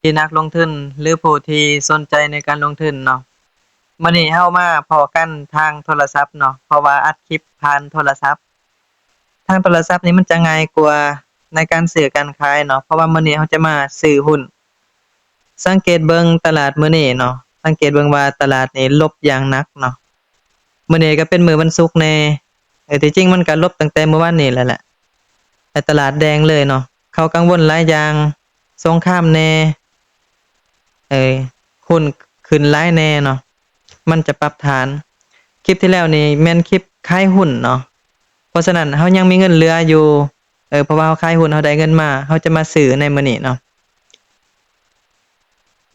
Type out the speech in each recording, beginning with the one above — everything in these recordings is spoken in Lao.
ທີ່ນັກລົງທຶນ ຫຼື ຜູ້ທີ່ສົນໃຈໃນການລົງທຶນເນາະ. ມື້ນີ້ເຮົາມາພໍ້ກັນທາງໂທລະສັບເນາະ ເພາະວ່າອັດຄລິບຜ່ານໂທລະສັບ. ທາງໂທລະສັບນີ້ມັນຈະງ່າຍກວ່າໃນການຊື້ການຂາຍເນາະ ເພາະວ່າມື້ນີ້ເຮົາຈະມາຊື້ຫຸ້ນ. ສັງເກດເບິ່ງຕະຫຼາດມື້ນີ້ເນາະ, ສັງເກດເບິ່ງວ່າຕະຫຼາດນີ້ລົບຢ່າງໜັກເນາະ. ມື້ນີ້ກໍເປັນມື້ວັນສຸກແດ່, ເອີ ທີ່ຈິງມັນກໍລົບຕັ້ງແຕ່ມື້ວານນີ້ແລ້ວແຫຼະ ແລະ ຕະຫຼາດແດງເລີຍເນາະ. ເຂົາກັງວົນຫຼາຍຢ່າງ, ສົງຄາມແດ່, ເອີ ຫຸ້ນຂຶ້ນຫຼາຍແດ່ເນາະ, ມັນຈະປັບຖານ. ຄລິບທີ່ແລ້ວນີ້ແມ່ນຄລິບຂາຍຫຸ້ນເນາະ, ເພາະສະນັ້ນເຮົາຍັງມີເງິນເຫຼືອຢູ່, ເອີ ເພາະວ່າເຮົາຂາຍຫຸ້ນເຮົາໄດ້ເງິນມາ, ເຮົາຈະມາຊື້ໃນມື້ນີ້ເນາະ.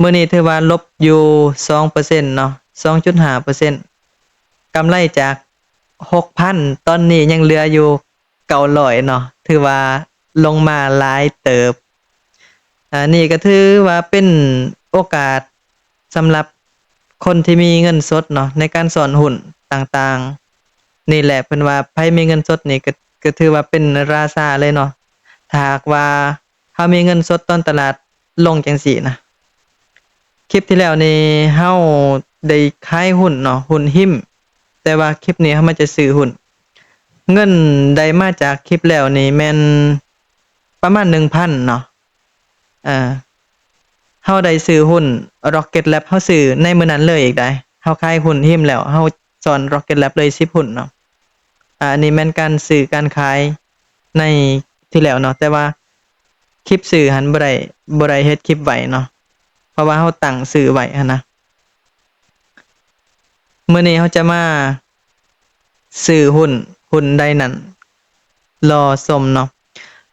ມື້ນີ້ຖືວ່າລົບຢູ່ສອງເປີເຊັນເນາະ, ສອງຈຸດຫ້າເປີເຊັນ. ກຳໄລຈາກຫົກພັນ ຕອນນີ້ຍັງເຫຼືອຢູ່ ເກົ້າຮ້ອຍເນາະ, ຖືວ່າລົງມາຫຼາຍເຕີບ. ອາ ນີ້ກໍຖືວ່າເປັນໂອກາດສຳລັບຄົນທີ່ມີເງິນສົດເນາະ ໃນການຊ້ອນຫຸ້ນຕ່າງໆ. ນີ້ແຫຼະ ເພິ່ນວ່າໃຜມີເງິນສົດນີ້ກໍ ກໍຖືວ່າເປັນລາຊາເລີຍເນາະ ຖ້າຫາກວ່າເຮົາມີເງິນສົດຕອນຕະຫຼາດລົງຈັ່ງຊີ້ນະ. ຄລິບທີ່ແລ້ວນີ້ເຮົາໄດ້ຂາຍຫຸ້ນເນາະ, ຫຸ້ນຫິ້ມ, ແຕ່ວ່າຄລິບນີ້ເຮົາມາຈະຊື້ຫຸ້ນ. ເງິນໄດ້ມາຈາກຄລິບແລ້ວນີ້ແມ່ນປະມານໜຶ່ງພັນເນາະ. ເອີ ເຮົາໄດ້ຊື້ຫຸ້ນ Rocket Lab ເຮົາຊື້ໃນມື້ນັ້ນເລີຍອີກໃດ໋. ເຮົາຂາຍຫຸ້ນຫິ້ມແລ້ວ ເຮົາຊ້ອນ Rocket Lab ເລີຍສິບຫຸ້ນເນາະ. ອາ ອັນນີ້ແມ່ນການຊື້ການຂາຍໃນທີ່ແລ້ວເນາະ, ແຕ່ວ່າຄລິບຊື້ຫັ້ນບໍ່ໄດ້ ບໍ່ໄດ້ເຮັດຄລິບໄວ້ເນາະ ເພາະວ່າເຮົາຕັ້ງຊື້ໄວ້ຫັ້ນນະ. ມື້ນີ້ເຮົາຈະມາຊື້ຫຸ້ນ ຫຸ້ນໃດນັ້ນ ລໍຊົມເນາະ.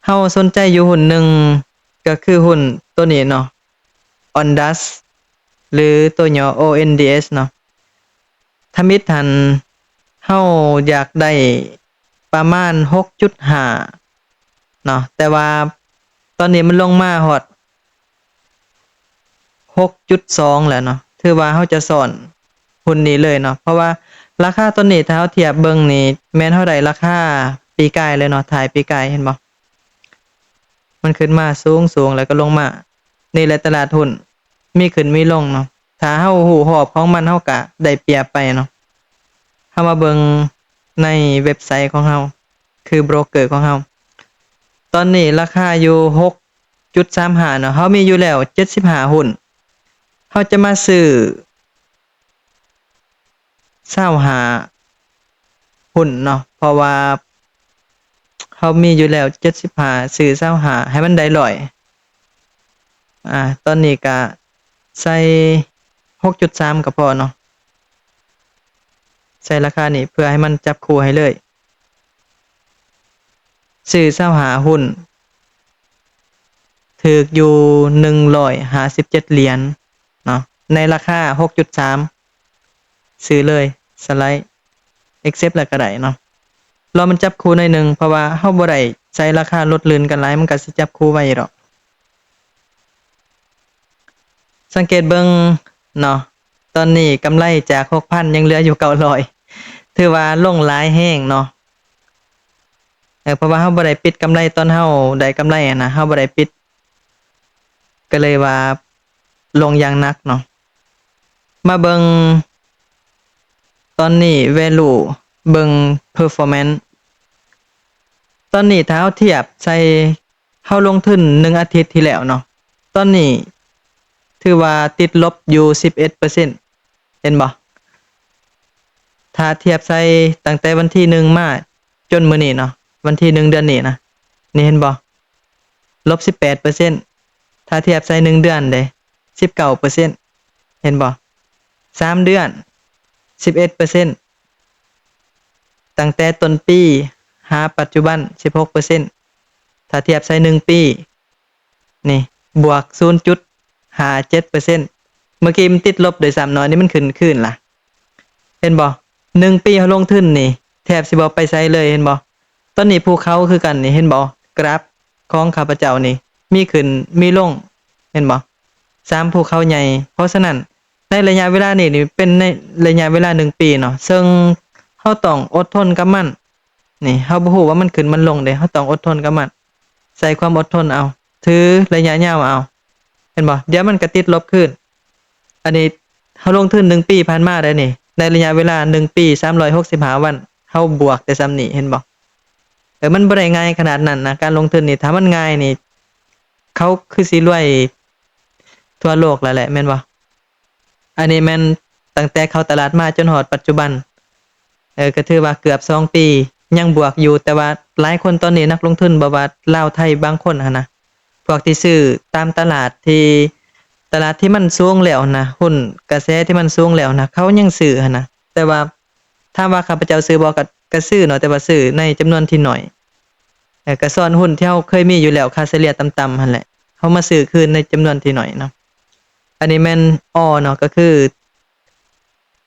ເຮົາສົນໃຈຢູ່ຫຸ້ນໜຶ່ງ ກໍຄືຫຸ້ນໂຕນີ້ເນາະ, Ondas ຫຼື ໂຕຫຍໍ້ O N D S ເນາະ. ທຳອິດຫັ້ນເຮົາຢາກໄດ້ປະມານຫົກຈຸດຫ້າເນາະ, ແຕ່ວ່າຕອນນີ້ມັນລົງມາຮອດຫົກຈຸດສອງແລ້ວເນາະ, ຖືວ່າເຮົາຈະຊ້ອນຫຸ້ນນີ້ເລີຍເນາະ, ເພາະວ່າລາຄາຕອນນີ້ ຖ້າເຮົາທຽບເບິ່ງນີ້ ແມ່ນເຮົາໄດ້ລາຄາປີກາຍເລີຍເນາະ, ທ້າຍປີກາຍ ເຫັນບໍ່? ມັນຂຶ້ນມາສູງໆ ແລ້ວກໍລົງມາ. ນີ້ແຫຼະຕະຫຼາດຫຸ້ນ ມີຂຶ້ນມີລົງເນາະ, ຖ້າເຮົາຮູ້ຮອບຂອງມັນ ເຮົາກະໄດ້ປຽບໄປເນາະ. ເຮົາມາເບິ່ງໃນເວັບໄຊຂອງເຮົາ ຄືໂບຣກເກີຂອງເຮົາ, ຕອນນີ້ລາຄາຢູ່ຫົກຈຸດສາມຫ້າເນາະ, ເຮົາມີຢູ່ແລ້ວເຈັດສິບຫ້າຫຸ້ນ, ເຮົາຈະມາຊື້ ຊາວຫ້າຫຸ້ນເນາະ, ເພາະວ່າເຮົາມີຢູ່ແລ້ວເຈັດສິບຫ້າ ຊື້ຊາວຫ້າ ໃຫ້ມັນໄດ້ຮ້ອຍ. ອາ ຕອນນີ້ກະໃສ່ຫົກຈຸດສາມກໍພໍເນາະ, ໃສ່ລາຄານີ້ເພື່ອໃຫ້ມັນຈັບຄູ່ໃຫ້ເລີຍ. ຊື້ຊາວຫ້າຫຸ້ນ ຖືກຢູ່ໜຶ່ງຮ້ອຍຫ້າສິບເຈັດຫຼຽນເນາະ, ໃນລາຄາຫົກຈຸດສາມ ຊື້ເລີຍ ສະໄລ accept ແລ້ວກໍໄດ້ເນາະ. ລໍມັນຈັບຄູ່ໜ້ອຍໜຶ່ງ ເພາະວ່າເຮົາບໍ່ໄດ້ໃສ່ລາຄາລົດລື່ນກັນຫຼາຍ, ມັນກໍຊິຈັບຄູ່ໄວຢູ່ດອກ. ສັງເກດເບິ່ງເນາະ, ຕອນນີ້ກຳໄລຈາກຫົກພັນ ຍັງເຫຼືອຢູ່ເກົ້າຮ້ອຍ, ຖືວ່າລົງຫຼາຍແຮງເນາະ. ເອີ ເພາະວ່າເຮົາບໍ່ໄດ້ປິດກຳໄລ, ຕອນເຮົາໄດ້ກຳໄລຫັ້ນນະ ເຮົາບໍ່ໄດ້ປິດ, ກໍເລີຍວ່າລົງຢ່າງໜັກເນາະ. ມາເບິ່ງຕອນນີ້ value ເບິ່ງ performance ຕອນນີ້ ຖ້າເຮົາທຽບໃສ່ ເຮົາລົງທຶນໜຶ່ງອາທິດທີ່ແລ້ວເນາະ, ຕອນນີ້ຖືວ່າຕິດລົບຢູ່ສິບເອັດເປີເຊັນ ເຫັນບໍ່? ຖ້າທຽບໃສ່ຕັ້ງແຕ່ວັນທີໜຶ່ງມາຈົນມື້ນີ້ເນາະ, ວັນທີໜຶ່ງເດືອນນີ້ນະ, ນີ້ເຫັນບໍ່? ລົບສິບແປດເປີເຊັນ. ຖ້າທຽບໃສ່ໜຶ່ງເດືອນເດ້ ສິບເກົ້າເປີເຊັນ ເຫັນບໍ່? ສາມເດືອນ ສິບເອັດເປີເຊັນ. ຕັ້ງແຕ່ຕົ້ນປີຫາປັດຈຸບັນ ສິບຫົກເປີເຊັນ. ຖ້າທຽບໃສ່ໜຶ່ງປີ ນີ້ ບວກສູນຈຸດຫ້າເຈັດເປີເຊັນ. ເມື່ອກີ້ມັນຕິດລົບດ້ວຍຊ້ຳເນາະ, ອັນນີ້ມັນຂຶ້ນຄືນລະ ເຫັນບໍ່? ໜຶ່ງປີເຮົາລົງທຶນນີ້ ແທບຊິບໍ່ໄປໃສເລີຍ ເຫັນບໍ່? ຕອນນີ້ພູເຂົາຄືກັນນີ້ ເຫັນບໍ່? ກຣາຟຂອງຂ້າພະເຈົ້ານີ້ ມີຂຶ້ນມີລົງ ເຫັນບໍ່? ສາມພູເຂົາໃຫຍ່. ເພາະສະນັ້ນ ໃນໄລຍະເວລານີ້ນີ້ ເປັນໃນໄລຍະເວລາໜຶ່ງປີເນາະ, ເຊິ່ງເຮົາຕ້ອງອົດທົນກັບມັນ. ນີ້ ເຮົາບໍ່ຮູ້ວ່າມັນຂຶ້ນມັນລົງເດ້, ເຮົາຕ້ອງອົດທົນກັບມັນ, ໃຊ້ຄວາມອົດທົນເອົາ, ຖືໄລຍະຍາວເອົາ, ໃນ ຫັນບໍ່? ດຽວມັນກໍຕິດລົບຄືນ. ອັນນີ້ເຮົາລົງທຶນໜຶ່ງປີຜ່ານມາໄດ໋ນີ້, ໃນໄລຍະເວລາໜຶ່ງປີສາມຮ້ອຍຫົກສິບຫ້າວັນ ເຮົາບວກແຕ່ສ່ຳນີ້ ເຫັນບໍ່? ເອີ ມັນບໍ່ໄດ້ງ່າຍຂະໜາດນັ້ນນະ ການລົງທຶນນີ້. ຖ້າມັນງ່າຍນີ້ ເຂົາຄືຊິລວຍທົ່ວໂລກແລ້ວແຫຼະ ແມ່ນບໍ່? ອັນນີ້ແມ່ນຕັ້ງແຕ່ເຂົ້າຕະຫຼາດມາຈົນຮອດປັດຈຸບັນ ເອີ ກໍຖືວ່າເກືອບສອງປີ ຍັງບວກຢູ່. ແຕ່ວ່າຫຼາຍຄົນຕອນນີ້ ນັກລົງທຶນ ບໍ່ວ່າລາວໄທ ບາງຄົນຫັ້ນນະ ພວກທີ່ຊື້ຕາມຕະຫຼາດທີ່ ຕະຫຼາດທີ່ມັນສູງແລ້ວນະ, ຫຸ້ນກະແສທີ່ມັນສູງແລ້ວນະ ເຂົາຍັງຊື້ຫັ້ນນະ. ແຕ່ວ່າຖາມວ່າຂ້າພະເຈົ້າຊື້ບໍ່? ກໍ ກໍຊື້ເນາະ, ແຕ່ວ່າຊື້ໃນຈຳນວນທີ່ໜ້ອຍ ເອີ ກໍຊ້ອນຫຸ້ນທີ່ເຮົາເຄີຍມີຢູ່ແລ້ວ ຄ່າສະເລ່ຍຕ່ຳໆຫັ້ນແຫຼະ ເຮົາມາຊື້ຄືນໃນຈຳນວນທີ່ໜ້ອຍເນາະ. ອັນນີ້ແມ່ນ All ເນາະ, ກໍຄື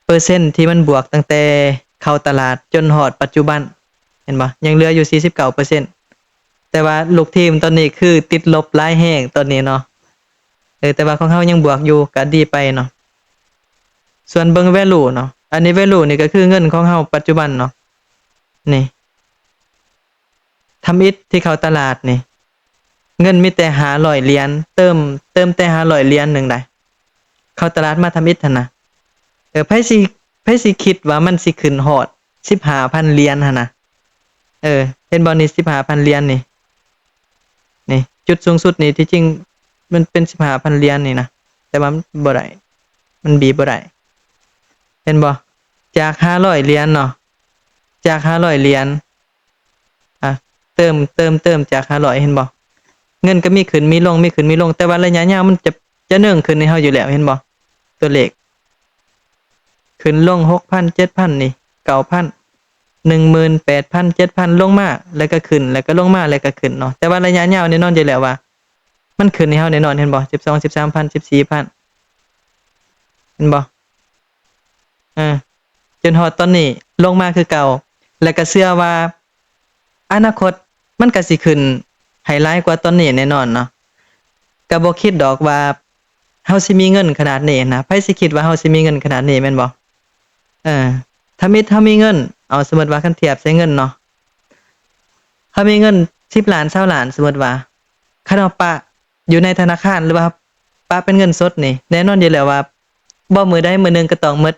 ເປີເຊັນທີ່ມັນບວກຕັ້ງແຕ່ເຂົ້າຕະຫຼາດຈົນຮອດປັດຈຸບັນ ເຫັນບໍ່? ຍັງເຫຼືອຢູ່ສີ່ສິບເກົ້າເປີເຊັນ ແຕ່ວ່າລູກທີມຕອນນີ້ຄືຕິດລົບຫຼາຍແຮງຕອນນີ້ເນາະ. ເອີ ແຕ່ວ່າຂອງເຮົາຍັງບວກຢູ່ ກໍດີໄປເນາະ. ສ່ວນເບິ່ງ Value ເນາະ, ອັນນີ້ Value ນີ້ກໍຄືເງິນຂອງເຮົາປັດຈຸບັນເນາະ. ນີ້ ທຳອິດທີ່ເຂົ້າຕະຫຼາດນີ້ ເງິນມີແຕ່ຫ້າຮ້ອຍຫຼຽນ, ເຕີມ ເຕີມແຕ່ຫ້າຮ້ອຍຫຼຽນໜຶ່ງໄດ໋. ເຂົ້າຕະຫຼາດມາທຳອິດຫັ້ນນະ. ເອີ ໃຜຊິ ໃຜຊິຄິດວ່າມັນຊິຂຶ້ນຮອດສິບຫ້າພັນຫຼຽນຫັ້ນນະ. ເອີ ເຫັນບໍ່ນີ້ ສິບຫ້າພັນຫຼຽນນີ້. ນີ້ ຈຸດສູງສຸດນີ້ ທີ່ຈິງມັນເປັນສິບຫ້າພັນຫຼຽນນີ້ນະ, ແຕ່ວ່າມັນບໍ່ໄດ້ ມັນບີບບໍ່ໄດ້. ເຫັນບໍ່? ຈາກຫ້າຮ້ອຍຫຼຽນເນາະ, ຈາກຫ້າຮ້ອຍຫຼຽນ ອ່ະ ເຕີມ ເຕີມ ເຕີມຈາກຫ້າຮ້ອຍ ເຫັນບໍ່? ເງິນກໍມີຂຶ້ນມີລົງ ມີຂຶ້ນມີລົງ, ແຕ່ວ່າໄລຍະຍາວມັນຈະ ຈະເໜິງຂຶ້ນໃຫ້ເຮົາຢູ່ແລ້ວ ເຫັນບໍ່? ຕົວເລກຂຶ້ນລົງ ຫົກພັນ ເຈັດພັນ ນີ້ ເກົ້າພັນ ໜຶ່ງໝື່ນ ແປດພັນ ເຈັດພັນ ລົງມາ ແລ້ວກໍຂຶ້ນ ແລ້ວກໍລົງມາ ແລ້ວກໍຂຶ້ນເນາະ. ແຕ່ວ່າໄລຍະຍາວແນ່ນອນຢູ່ແລ້ວວ່າ ມັນຂຶ້ນໃຫ້ເຮົາແນ່ນອນ ເຫັນບໍ່? ສິບສອງ ສິບສາມພັນ ສິບສີ່ພັນ ເຫັນບໍ່? ເອີ ຈົນຮອດຕອນນີ້ລົງມາຄືເກົ່າ ແລະກໍເຊື່ອວ່າອະນາຄົດມັນກໍຊິຂຶ້ນໃຫ້ຫຼາຍກວ່າຕອນນີ້ແນ່ນອນເນາະ. ກໍບໍ່ຄິດດອກວ່າເຮົາຊິມີເງິນຂະໜາດນີ້ນະ, ໃຜຊິຄິດວ່າເຮົາຊິມີເງິນຂະໜາດນີ້ແມ່ນບໍ່? ເອີ ທຳອິດເຮົາມີເງິນ ເອົາ ສົມມຸດວ່າຄັນທຽບໃສ່ເງິນເນາະ, ເຮົາມີເງິນສິບລ້ານ ຊາວລ້ານ ສົມມຸດວ່າ ຄັນເຮົາປະຢູ່ໃນທະນາຄານ ຫຼືວ່າປະເປັນເງິນສົດນີ້ ແນ່ນອນຢູ່ແລ້ວວ່າ ບໍ່ມື້ໃດມື້ໜຶ່ງກໍຕ້ອງໝົດ,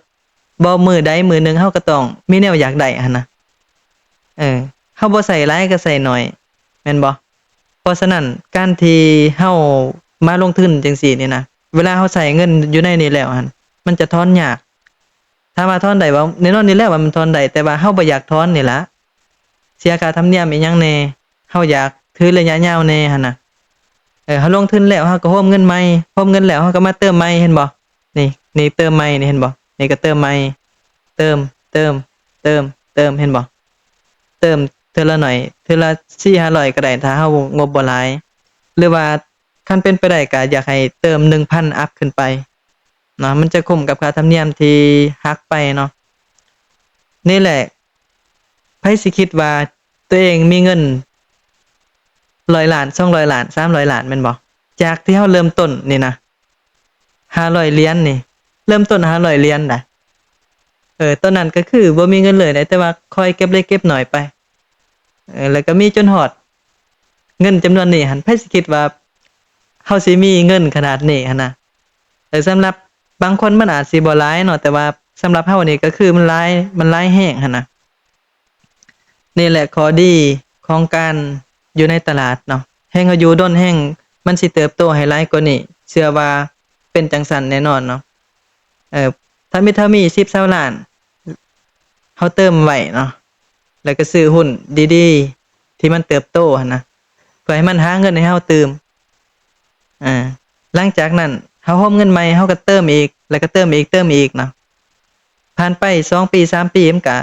ບໍ່ມື້ໃດມື້ໜຶ່ງເຮົາກໍຕ້ອງມີແນວຢາກໄດ້ຫັ້ນນະ. ເອີ ເຮົາບໍ່ໃຊ້ຫຼາຍກໍໃຊ້ໜ້ອຍ ແມ່ນບໍ່? ເພາະສະນັ້ນ ການທີ່ເຮົາມາລົງທຶນຈັ່ງຊີ້ນີ້ນະ ເວລາເຮົາໃຊ້ເງິນຢູ່ໃນນີ້ແລ້ວຫັ້ນ ມັນຈະຖອນຍາກ. ຖາມວ່າຖອນໄດ້ບໍ່? ແນ່ນອນຢູ່ແລ້ວວ່າມັນຖອນໄດ້, ແຕ່ວ່າເຮົາບໍ່ຢາກຖອນນີ້ລະ, ເສຍຄ່າທຳນຽມອີ່ຫຍັງແດ່, ເຮົາຢາກຖືໄລຍະຍາວແດ່ຫັ້ນນະ. ເອີ ເຮົາລົງທຶນແລ້ວ ເຮົາກໍໂຮມເງິນໃໝ່, ໂຮມເງິນແລ້ວເຮົາກໍມາເຕີມໃໝ່ ເຫັນບໍ່? ນີ້ ນີ້ເຕີມໃໝ່ນີ້ ເຫັນບໍ່? ນີ້ກໍເຕີມໃໝ່ ເຕີມ ເຕີມ ເຕີມ ເຕີມ ເຫັນບໍ່? ເຕີມເທື່ອລະໜ້ອຍ ເທື່ອລະສີ່ຫ້າຮ້ອຍກໍໄດ້ ຖ້າເຮົາງົບບໍ່ຫຼາຍ ຫຼືວ່າຄັນເປັນໄປໄດ້ກໍຢາກໃຫ້ເຕີມໜຶ່ງພັນອັບຂຶ້ນໄປເນາະ, ມັນຈະຄຸ້ມກັບຄ່າທຳນຽມທີ່ຫັກໄປເນາະ. ນີ້ແຫຼະ ໃຜຊິຄິດວ່າ ຕົວເອງມີເງິນຮ້ອຍລ້ານ ສອງຮ້ອຍລ້ານ ສາມຮ້ອຍລ້ານ ແມ່ນບໍ່? ຈາກທີ່ເຮົາເລີ່ມຕົ້ນນີ້ນະ ຫ້າຮ້ອຍຫຼຽນນີ້ ເລີ່ມຕົ້ນຫ້າຮ້ອຍຫຼຽນນະ. ເອີ ຕອນນັ້ນກໍຄືບໍ່ມີເງິນເລີຍນະ, ແຕ່ວ່າຄ່ອຍເກັບເລັກເກັບໜ້ອຍໄປ ເອີ ແລ້ວກໍມີຈົນຮອດເງິນຈຳນວນນີ້ຫັ້ນ. ໃຜຊິຄິດວ່າເຮົາຊິມີເງິນຂະໜາດນີ້ຫັ້ນນະ. ເອີ ສຳລັບບາງຄົນມັນອາດຊິບໍ່ຫຼາຍເນາະ, ແຕ່ວ່າສຳລັບເຮົານີ້ກໍຄືມັນຫຼາຍ ມັນຫຼາຍແຮງຫັ້ນນະ. ນີ້ແຫຼະຂໍ້ດີຂອງການຢູ່ໃນຕະຫຼາດເນາະ, ແຮ່ງເຮົາຢູ່ດົນແຮ່ງມັນຊິເຕີບໂຕໃຫ້ຫຼາຍກວ່ານີ້ ເຊື່ອວ່າເປັນຈັ່ງຊັ້ນແນ່ນອນເນາະ. ເອີ ຖ້າມີ ຖ້າມີສິບ ຊາວລ້ານ ເຮົາເຕີມໄວ້ເນາະ, ແລ້ວກໍຊື້ຫຸ້ນດີໆ ທີ່ມັນເຕີບໂຕຫັ້ນນະ ເພື່ອໃຫ້ມັນຫາເງິນໃຫ້ເຮົາຕື່ມ. ອາ ຫຼັງຈາກນັ້ນເຮົາໂຮມເງິນໃໝ່ ເຮົາກໍເຕີມອີກ ແລ້ວກໍເຕີມອີກ ເຕີມອີກເນາະ. ຜ່ານໄປສອງປີ ສາມປີ ມັນກະ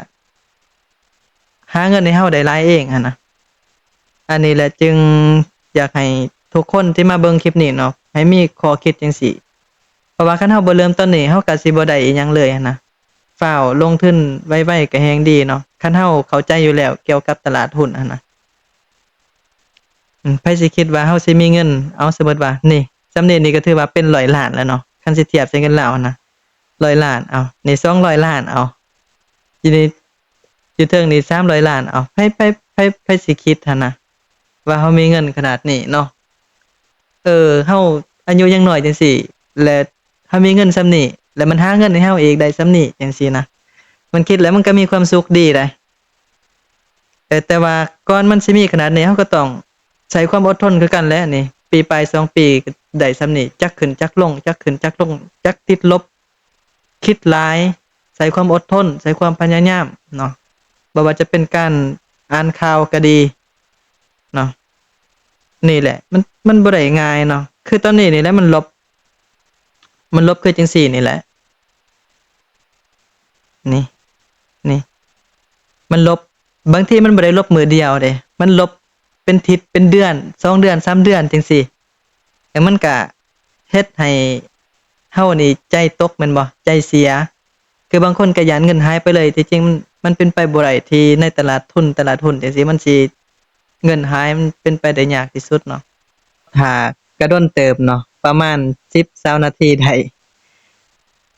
ຫາເງິນໃຫ້ເຮົາໄດ້ຫຼາຍເອງຫັ້ນນະ. ອັນນີ້ແຫຼະຈຶ່ງຢາກໃຫ້ທຸກຄົນທີ່ມາເບິ່ງຄລິບນີ້ເນາະ ໃຫ້ມີຂໍ້ຄິດຈັ່ງຊີ້, ເພາະວ່າຄັນເຮົາບໍ່ເລີ່ມຕອນນີ້ ເຮົາກະຊິບໍ່ໄດ້ອີ່ຫຍັງເລີຍຫັ້ນນະ. ຟ້າວລົງທຶນໄວໆກະແຮ່ງດີເນາະ ຄັນເຮົາເຂົ້າໃຈຢູ່ແລ້ວກ່ຽວກັບຕະຫຼາດຫຸ້ນຫັ້ນນະ. ອືມ ໃຜຊິຄິດວ່າເຮົາຊິມີເງິນ ເອົາ ສົມມຸດວ່ານີ້ ສ່ຳນີ້ນີ້ກໍຖືວ່າເປັນຮ້ອຍລ້ານແລ້ວເນາະ ຄັນຊິທຽບໃສ່ເງິນລາວຫັ້ນນະ ຮ້ອຍລ້ານ ເອົາ ນີ້ສອງຮ້ອຍລ້ານ ເອົາ ຢູ່ນີ້ ຢູ່ເທິງນີ້ສາມຮ້ອຍລ້ານ ເອົາ ໃຜ ໃຜ ໃຜ ໃຜຊິຄິດຫັ້ນນະ ວ່າເຮົາມີເງິນຂະໜາດນີ້ເນາະ. ເອີ ເຮົາອ າຍຸຍັງນ້ອຍຈັ່ງຊີ້ ແລະ ເຮົາມີເງິນສ່ຳນີ້ ແລະ ມັນຫາເງິນໃຫ້ເຮົາອີກໄດ້ສ່ຳນີ້ ຈັ່ງຊີ້ນະ. ມັນຄິດແລ້ວມັນກໍມີຄວາມສຸກດີໄດ໋. ເອີ ແຕ່ວ່າກ່ອນມັນຊິມີຂະໜາດນີ້ ເຮົາກໍຕ້ອງໃຊ້ຄວາມອົດທົນຄືກັນແຫຼະນີ້. ປີປາຍສອງປີກໍໄດ້ສ່ຳນີ້ ຈັກຂຶ້ນຈັກລົງ ຈັກຂຶ້ນຈັກລົງ ຈັກຕິດລົບ. ຄິດຫຼາຍ ໃຊ້ຄວາມອົດທົນ ໃຊ້ຄວາມພະຍາຍາມເນາະ. ບໍ່ວ່າຈະເປັນການອ່ານຂ່າວກໍດີເນາະ. ນີ້ແຫຼະ ມັນ ມັນບໍ່ໄດ້ງ່າຍເນາະ. ຄືຕອນນີ້ນີ້ແຫຼະ ມັນລົບ ມັນລົບຄືຈັ່ງຊີ້ນີ້ແຫຼະ. ນີ້ ນີ້ ມັນລົບ. ບາງທີມັນບໍ່ໄດ້ລົບມື້ດຽວເດ້ ມັນລົບເປັນທິດ ເປັນເດືອນ ສອງເດືອນ ສາມເດືອນ ຈັ່ງຊີ້. ແລ້ວມັນກະເຮັດໃຫ້ເຮົານີ້ໃຈຕົກແມ່ນບໍ່? ໃຈເສຍ. ຄືບາງຄົນກະຢ້ານເງິນຫາຍໄປເລີຍ. ທີ່ຈິງມັນ ມັນເປັນໄປບໍ່ໄດ້ ທີ່ໃນຕະຫຼາດທຶນ ຕະຫຼາດຮຸ້ນຈັ່ງຊີ້ ມັນຊິ ເງິນຫາຍ ມັນເປັນໄປໄດ້ຍາກທີ່ສຸດເນາະ. ຖ້າກະດົນເຕີບເນາະ ປະມານສິບ ຊາວນາທີໄດ້.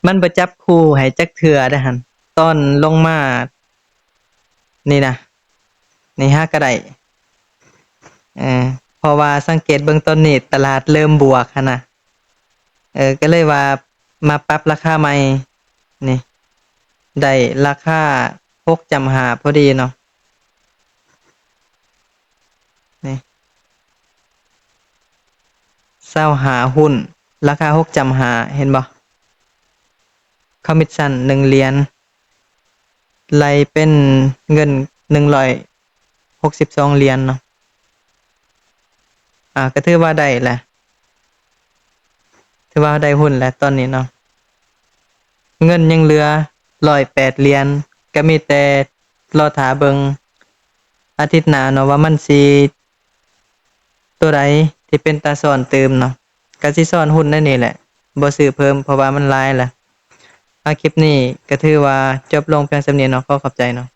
ມັນບໍ່ຈັບຄູ່ໃຫ້ຈັກເທື່ອເດ້ຫັ້ນ. ຕອນລົງມານີ້ນະ ນີ້ຫາກະໄດ້ ເອີ ເພາະວ່າສັງເກດເບິ່ງຕອນນີ້ຕະຫຼາດເລີ່ມບວກຫັ້ນນະ. ເອີ ກະເລີຍວ່າມາປັບລາຄາໃໝ່ນີ້ ໄດ້ລາຄາຫົກຈຸດຫ້າພໍດີເນາະ. ນີ້ ຊາວຫ້າຮຸ້ນ ລາຄາຫົກຈຸດຫ້າ ເຫັນບໍ່? ຄອມມິດຊັນໜຶ່ງຫຼຽນ ໄລ່ເປັນເງິນໜຶ່ງຮ້ອຍຫົກສິບສອງຫຼຽນເນາະ. ອາ ກໍຖືວ່າໄດ້ແຫຼະ ຖືວ່າໄດ້ຮຸ້ນແຫຼະຕອນນີ້ເນາະ. ເງິນຍັງເຫຼືອຮ້ອຍແປດຫຼຽນ ກໍມີແຕ່ລໍຖ້າເບິ່ງອາທິດໜ້າເນາະ ວ່າມັນຊິ ໂຕໃດທີ່ເປັນຕາຊ້ອນຕື່ມເນາະ ກະຊິຊ້ອນຮຸ້ນໃນນີ້ແຫຼະ ບໍ່ຊື້ເພີ່ມ ເພາະວ່າມັນຫຼາຍລະ. ອາ ຄລິບນີ້ກະຖືວ່າຈົບລົງພຽງສ່ຳນີ້ເນາະ ຂໍຂອບໃຈເນາະ.